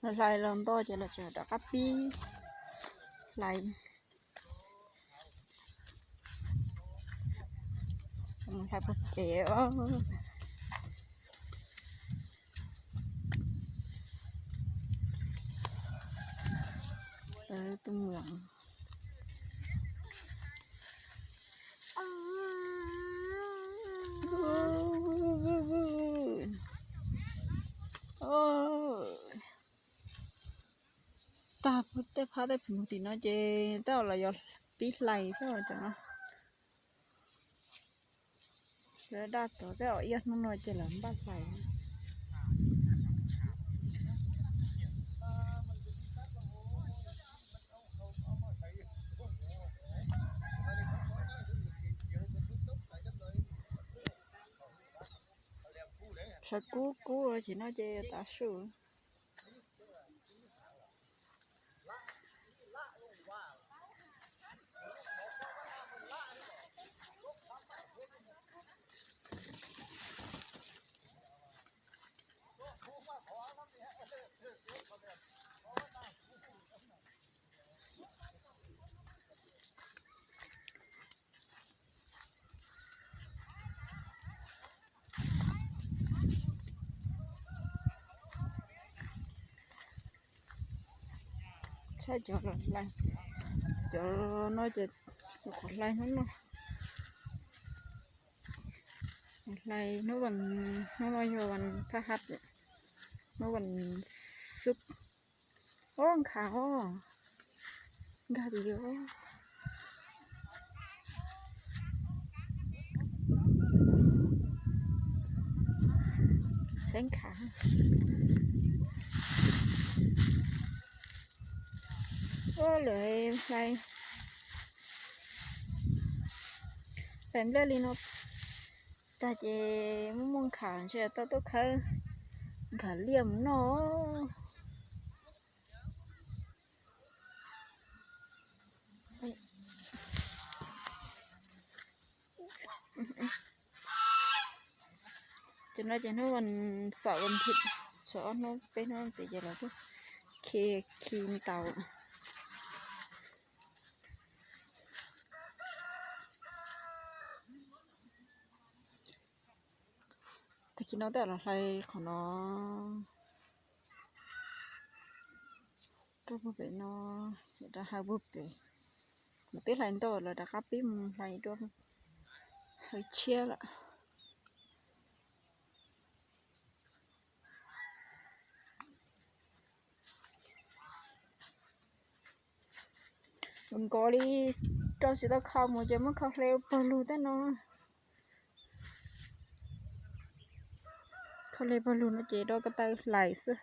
Hlais los nto ces los tseem rov qab pib hlais, hlais puag pem os. Tus muam tag tej phab tej phim tim no ces tej zaum los yuav pib hlais thiab cov no. Lawv daj tod tej zaum ib ob hnub no ces lawv npaj hlais. Sawv kub kub sim no ces tav su. Saib cov los hlais, cov no ces qhov hlais hnub no, hlais hnub, hnub no yog vas thaj hab, hnub vas xub. Ob nkhav os, nkag tim yus. Saib nkhav. Ua lawv hlais, hlais nplej li no tag ces muaj muaj nkhav ntshe tau tuaj khawb nkhav liaj mus noj. Ces no ces hnub vas xaum vas thiv, tshuav ob hnub peb hnub ntxiv ces lawv tuaj khi, khi ntaus. Tag kis no tej zaum los hlais qhov no rau puag pem no, rau hawv puag pem. Kuv twb hlais ntau lawm, rov qab pib mus hlais dua hawv tshiab lawm. Nkos li rau tsis tau kho mus ces muab kho hle pawg lug tej no. Kho hle pawg lug no ces rau ko taw hlais xwb.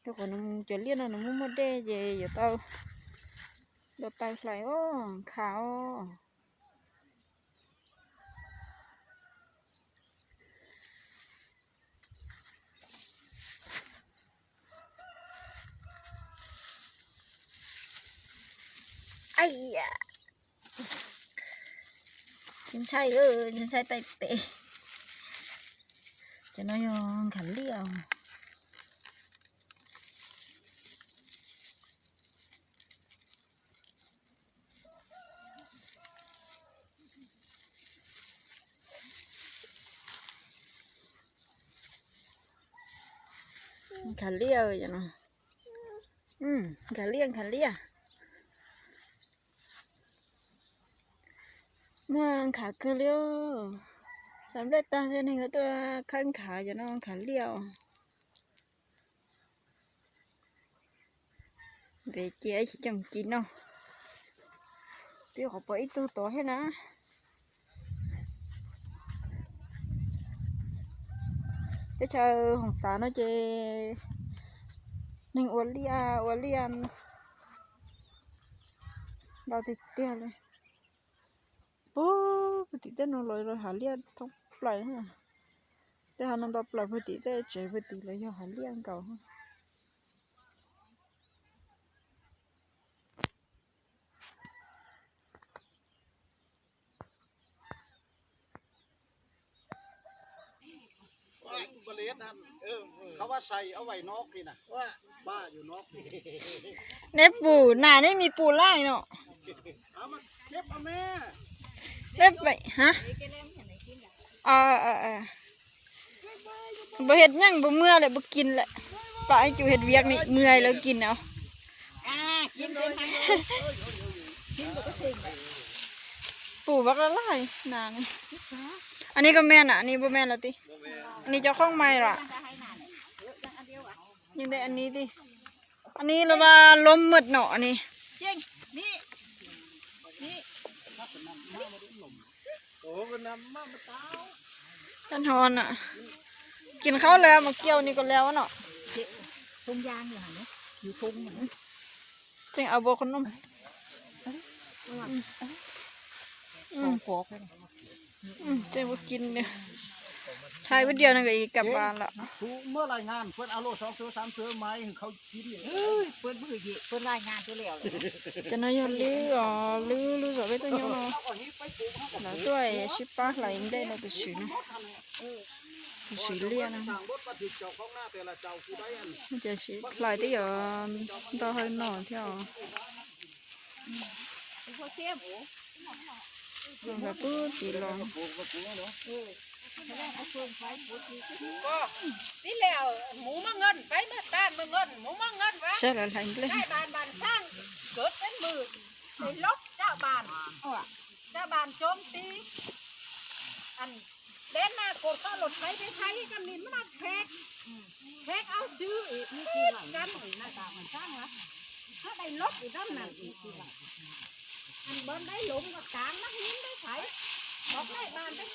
Rau qhov cov liaj no nws muaj muaj dej ces yuav tau rau taw hlais os, nkhav os. Ai ya, tsis ntshai, tsis ntshai tais tes. Cov no yog nkhav liaj. Nkhav liaj no. Nkhav liaj, nkhav liaj. Muaj nkhav kawg li. Hlais nplej tag neeg tuaj khawb nkhav, cov no nkhav liaj os. Ntev cia ib chim coj mus ci noj. Twb qhov pom ib tug tod thiab na. Teb chaws Hoom Xav no ces neeg ua liaj ua liaj ntau tiag tiag li. Puag tim tej no los hav liaj thoob plaws. Tej hav no ntau plaws puag tim tej tsev puag tim los yog hav liaj nkaus. เขาว่าใส่เอาไว้นอกนี่นะ บ้าอยู่นอก Neb pum nas neb me pum laij no. Neb pum, ha? Puas hais nyeej puas muaj lawm puas kis lawm? Pom ib cus hais viav ni muaj lawv kis no. Pum vaj laij nas. Anv ni koj me na, anv ni puas me lawm ti? Anv ni cov khooj mais lawm. Anv ni ti, anv ni los mas lom maj no anv ni. Kis khaub lawm mas kiau ni ko lawm no. Tseem au bua qhov no. Tseem ua kis, thaij video no kom ib kam pas lawm. Cov no yog lwb os, lwb lub zos peb tuaj nyob no. Lawv tuaj sib pab hlais nplej no tus tswv no, tus tswv liaj no. Ces sib hlais twb yuav nto hawm no thiab os. Nkawd pub tiv los. Saib lawv hlais nplej.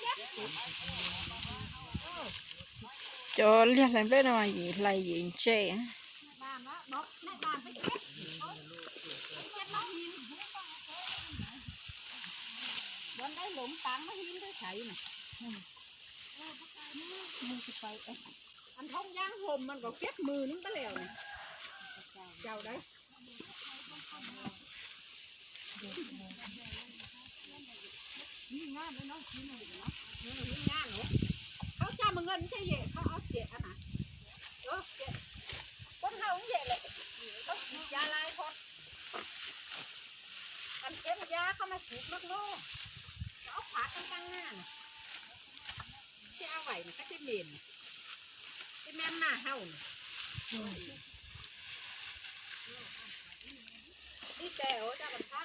Cov liag hlais nplej no mas yim hlais yim ntse.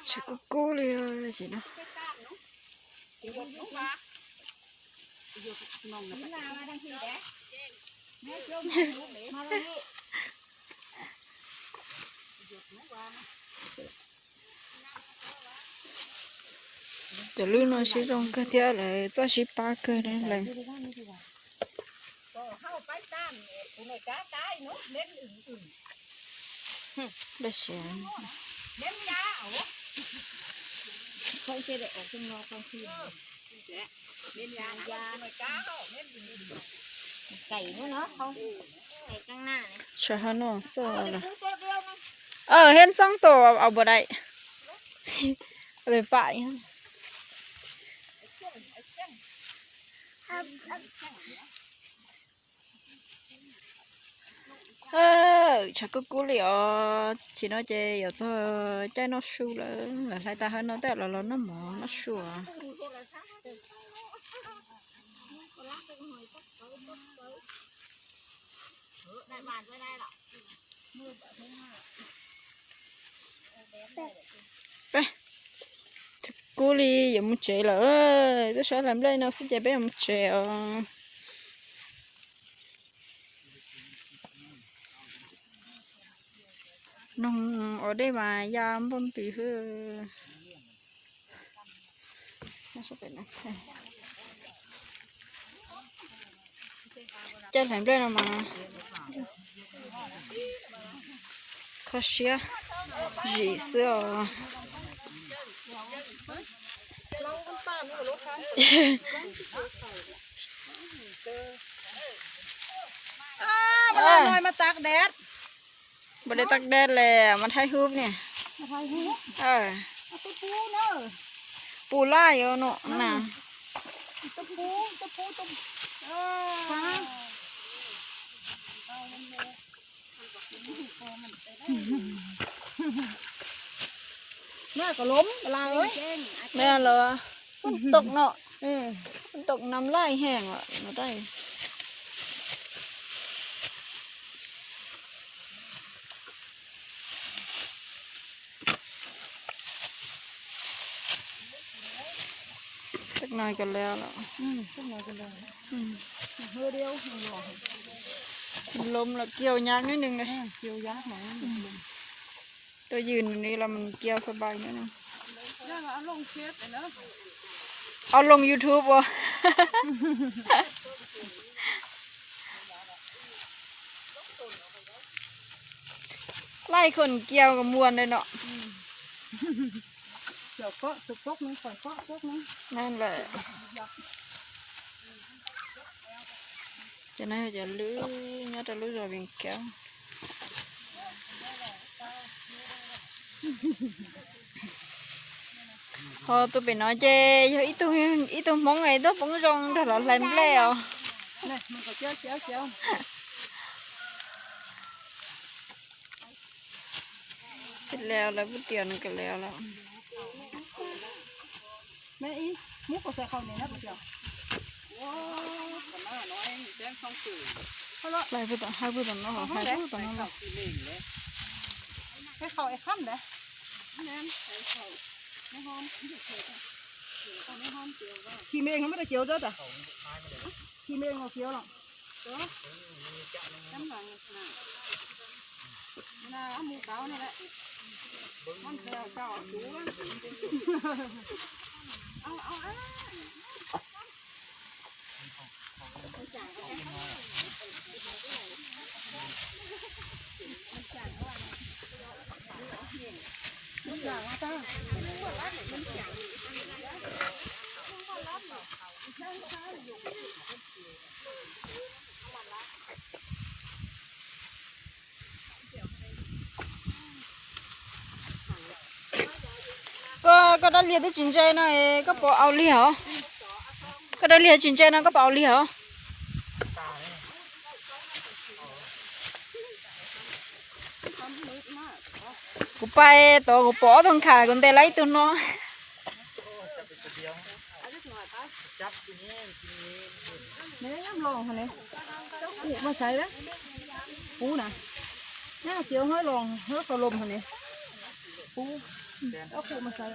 Tshav kub kub li os no. Cov lub no siab zoo kawg thiab lawv txawj sib pab kawg lawm. Tshuav hauv no xwb lawm. Hej txoob tus au bua dai, pam. Tshav kub kub li os, tam sim no ces yuav txog caij noj su lawm, lawv hlais tas hauv no tej los los noj mov noj su os. Peb, kub li yuav mus tsev lawm, twb sab hlais nplej no xwb ces peb yuav mus tsev os. Noog ua dej mas ya nplooj ntws xwb. Caij hlais nplej no mas kho siab zim xwb os. Npaj dej tag dej li, mas thaij hub ni. Pum laj yuav no na. Nws los, phoob tau no, phoob tau nam laij heev os. Tag no ka lawm los, lom los kiag nyab neb nws, tuaj ywg nws los mus kiag xab pais neb nws. Au loo YouTube os. Laij khuam kiag kom muag ntawm no. Nan lawm. Ces no yog cov lwb nyob rau lub zos Vias Kaub. Ho tus pem no ces yog ib tug, ib tug Hmoob es tuaj poob zoo nrog lawv hlais nplej os. Lawv puj tias nws ka lawm los. Lais puj tom, hais puj tom no, hais puj tom no. Khi me muab rau cauv dawb tas. Khi me los cauv los. Koj, koj dab liag twb tsis ntse no, koj puas au liag os? Koj dab liag tsis ntse no koj puas au liag os? Kuv pais tod kuv pom ob tug nkhav kuv ntes lawv ib tug no. Pub na, nab tias hab los hab qau lom hab ne. Pub, ob qhov mas xaiv.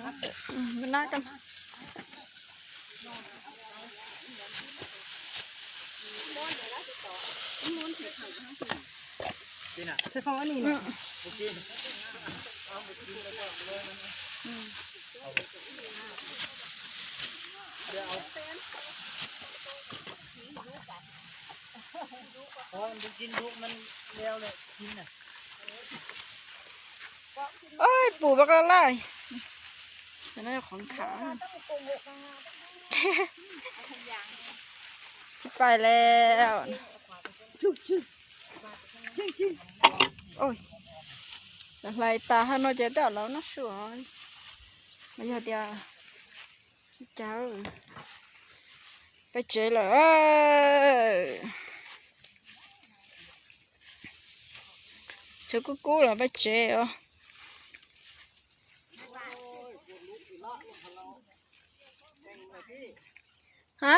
Oj, pum pab qab laj. Qhov nkhav. Tsis pais lawm. Hlais tas hab no ces tej zaum lawv noj su. Mas yog tias cas, peb tsev lawm. Tshav kub kub los peb tsev os. Ha,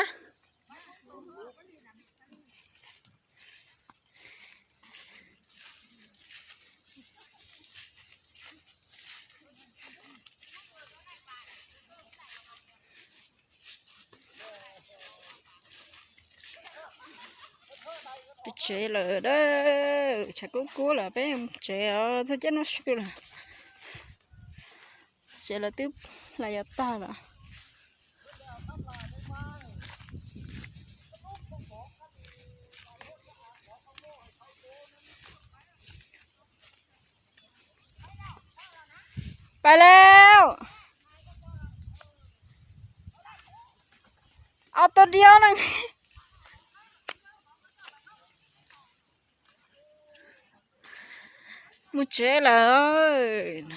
peb tsev lawm a. Tshav kub kub los peb tsev os, txog caij noj su lawm. Tsev lawv twb hlais yuav tag lawm. Pais lawm. Au tau diaub na. Mus tsev lawm.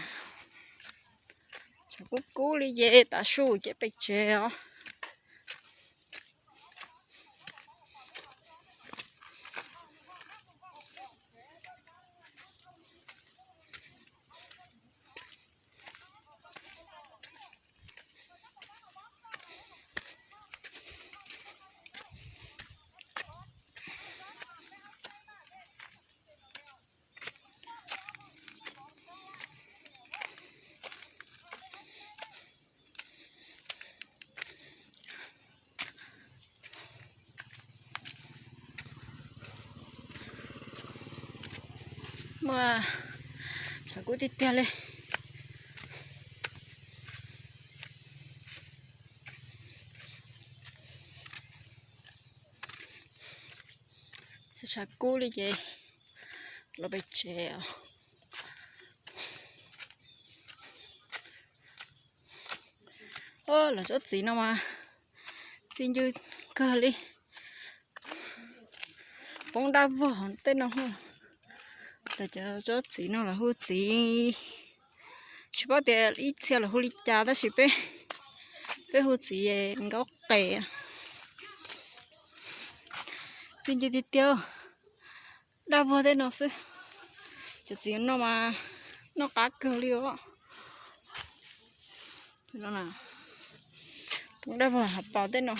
Tshav kub kub li ces tav su ces peb tsev os. Muaj tshav kub tiag tiag li. Tshav kub li ces los pem tsev os. Lawv tsob txiv no mas txi ncw kawg li. Poob dab vog tej no. Lawv cov tsob txiv no lawv hu txiv, tsis paub tias ib txhia lawv hu li cas tab sis peb, peb hu txiv nkaub qes. Txi ncw tiag tiag, dab vog tej no xwb. Cov txiv no mas noj qab kawg li os. Poob dab vog hav pas tej no.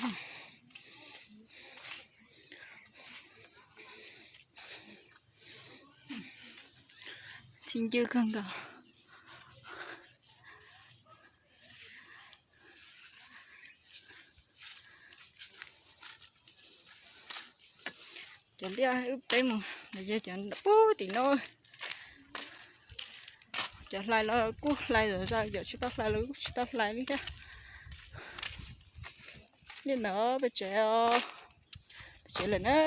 Txi ncw kawg nkaus. Cov liaj wb peb mus los yog cov pub tim no. Cov hlais los kuj hlais zom zaws, cov tsis tau hlais los kuj tsis tau hlais li thiab. Li ntawd peb tsev, peb tsev lawm na.